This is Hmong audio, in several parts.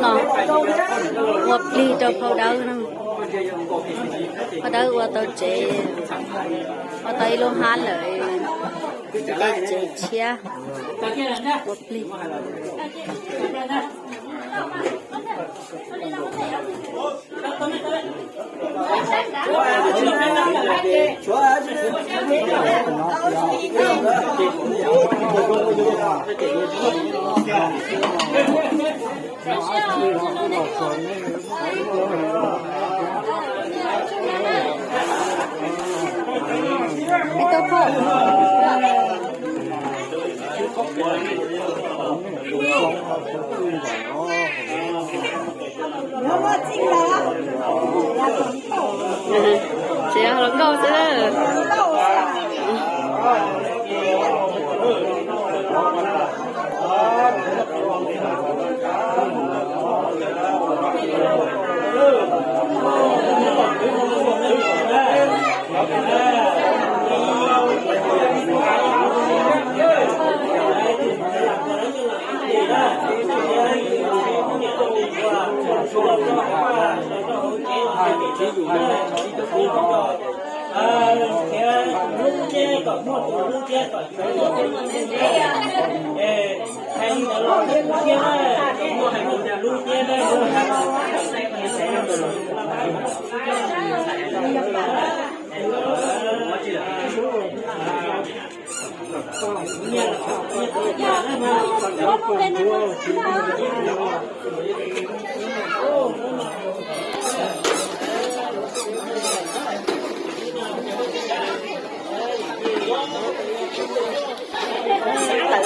No ua plig rau phau Dawb no. Phau Dawb ua tau tsev, ua tau ib lub hab lawm, tsev tshiab, ua plig. Tsis yog hluas nkauj xwb. Tawm tau nws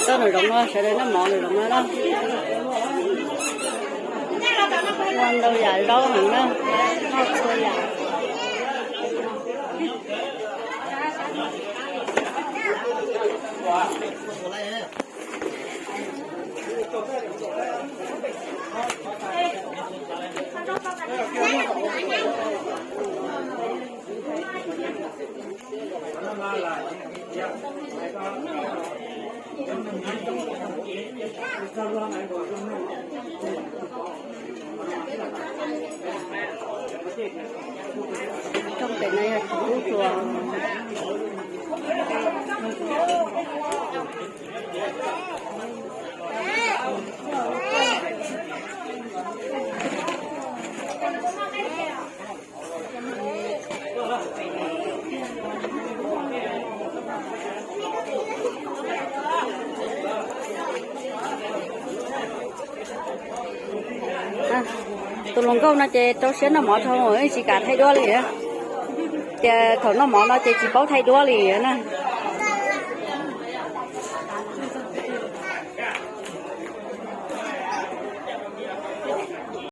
zoov no, sawv daws noj mov nws zoov no na. Ua ntau yam zaub heev na, noj txhua yam. Rooj pem no yog tus tub hluas. Tus hluas nkauj no ces rau siab noj mov dhau, tsis kam thaij duab li. Ces thaum noj mov no ces tsis paub thaij duab li na.